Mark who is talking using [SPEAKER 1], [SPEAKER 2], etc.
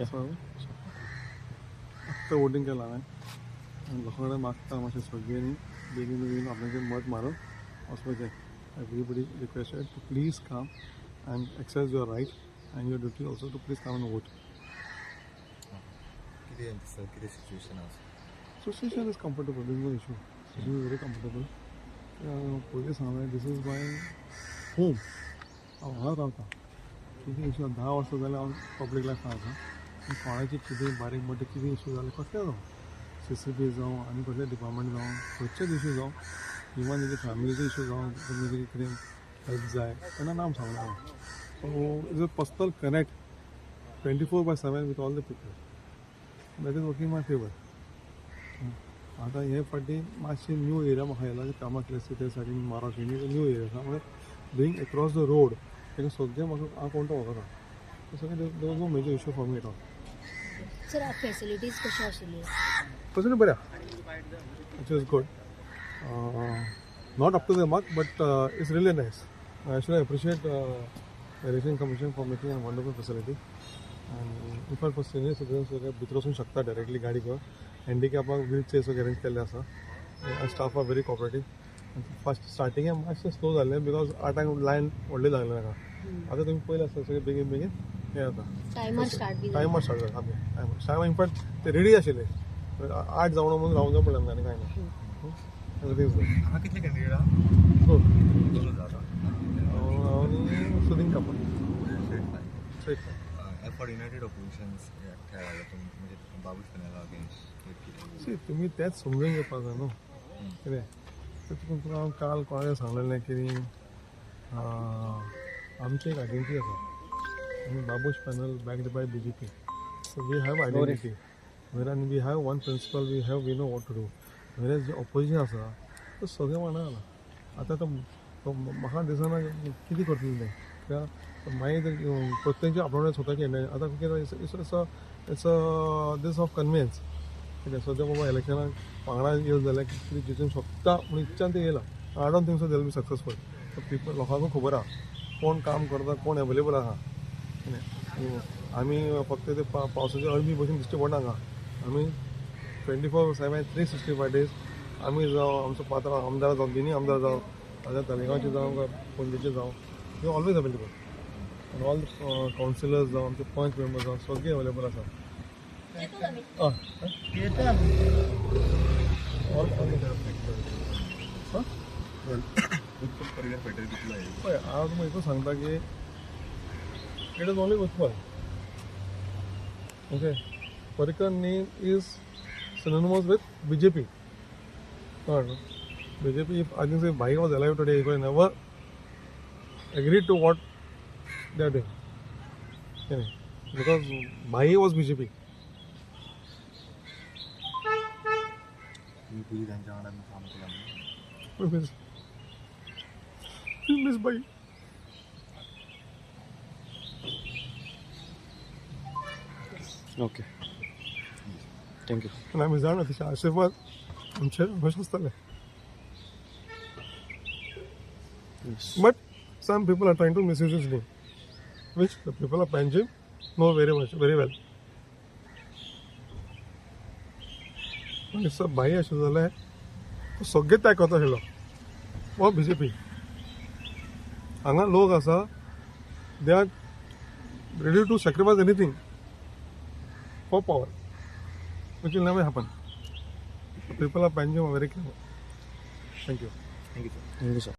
[SPEAKER 1] आत्तां वोटींग केलां हांवें आनी लोकां कडेन मागता मातशें सगळ्यांनी बेगीन बेगीन आपणाचें मत मारून वचपाचें. Everybody requested to please come and exercise your right and your duty also to please come and vote.
[SPEAKER 2] कितें दिसता, कितें सिच्युएशन आसा?
[SPEAKER 1] Situation is comfortable, there is no issue. Situation is very comfortable. पयलीं सांगलें, this is my home. हांव हांगा रावता. कितें इशू 10 वर्सां जाल्यार हांव पब्लीक लायफान आसा. कोणाची कितें बारीक मोटे कितें इशू जाले कसले जावं, CCP जावं आनी कसले डिपार्टमेंट जावं, खंयचेच इशू जावं, इवन तेजे फॅमिलीचे इशू जावं, तुमी कितें हेल्प जाय तेन्ना नाम सांगलें हांवें. So is a personal connect 24/7 with all the people. That is working my favour. आतां हे फावटी मातशी न्यू एरिया म्हाका येयला, कामां केली ते सायडीन माराकी न्यू एरिया आसा, म्हळ्यार बींग एक्रॉस the road ताका सगळें म्हाका हांव कोण तो वळखता. सगळें there was no major issue for me at all.
[SPEAKER 3] Sir, facilities कश्यो आशिल्ल्यो?
[SPEAKER 1] Facility बऱ्या, it is good, not up to the mark, but it's really nice. I should appreciate Election Commission for making a wonderful facility. And in fact for senior citizens सगळे भितर वचूंक शकता directly गाडी घेवन. हँडिकॅपाक wheel chair सगळे arrange केल्ले आसा. Staff are very cooperative. First स्टार्टिंगे मातशें स्लो जालें because 8 line व्हडली लागली ताका. आतां तुमी पयलें आसता सगळें बेगीन बेगीन हें जाता.
[SPEAKER 3] टायमर स्टार्ट बी
[SPEAKER 1] टायमर स्टार्ट जाता सामकें टायमर. इनफॅक्ट ते रेडी आशिल्ले 8 जावं म्हणून रावूंक जाय पडलें आमकां, आनी कांय ना. Everything is good.
[SPEAKER 2] हांगा कितले कॅन्डिडेट आहा?
[SPEAKER 1] दोन.
[SPEAKER 2] दोनूच आसा.
[SPEAKER 1] हांव आनी सुदिंग कापड. Straight.
[SPEAKER 2] फॉर युनायटेड ऑपोजिशन्स खेळायला तुमी, म्हणजे बाबूश पॅनला अगेन्स्ट कितें?
[SPEAKER 1] सी, तुमी तेंच समजून घेवपाक जाय न्हू. कितें तें तुका हांव काल कोणाक सांगलेलें की आमची एक आयडेंटिटी आसा. आमी Babush panel backed by BJP, so we have identity where आनी we have one principle, we have we know what to do. Where J opposition आसा तो सगळें वांगडा जाला. आतां तो म्हाका दिसना कितें करतलें तें, कित्याक मागीर प्रत्येक आपणाले स्वताचे. आतां कितें it's a this of convenience. कितें सद्या बाबा इलेक्शनाक वांगडा येयलें जाल्यार कितें जितूंक शकता म्हूण इच्छान तें येयलां. I don't think so they will be successful. People लोकांकूय खबर आहा कोण काम करता, कोण एवेलेबल आहा. कितें आमी फक्त ते पावसाचे अळमी भशेन दिश्टी पडना हांगा. आमी 24/7 365 डेज आमी जावं, आमचो पात्र आमदार जावं, दोनी आमदार जावं, आतां तालिगांवचे जावं काय पणजेचे जावं, they always available. आनी ऑल कावन्सिलर्स जावं, आमचे पंच मेंबर्स जावं, सगळे अवेलेबल आसा. ऑल पळय, हांव तुमकां एकूच सांगता की it is only Utpal. Okay, Parrikar name is synonymous with BJP. कळ्ळें? BJP, if I think if Bhai was alive today, he would never agree to what they are doing. Because Bhai was BJP.
[SPEAKER 2] तुम्ही पयलीं तांच्या वांगडा काम केलां?
[SPEAKER 1] We miss Bhai.
[SPEAKER 4] Okay, thank you.
[SPEAKER 1] आनी आमी जाणा तेचे आशिर्वाद आमचेर हमेशा आसतले. But some people are trying to misuse his name, which the people of Panjim know very much, very well. पण भाई आशिल्लो जाल्यार तो सगळें त्याग करता आशिल्लो हो BJP. हांगा लोक आसा, they are ready to sacrifice anything for power, which will never happen. People of Panjim are very clever. Thank you.
[SPEAKER 2] Thank you sir.
[SPEAKER 4] Thank you sir.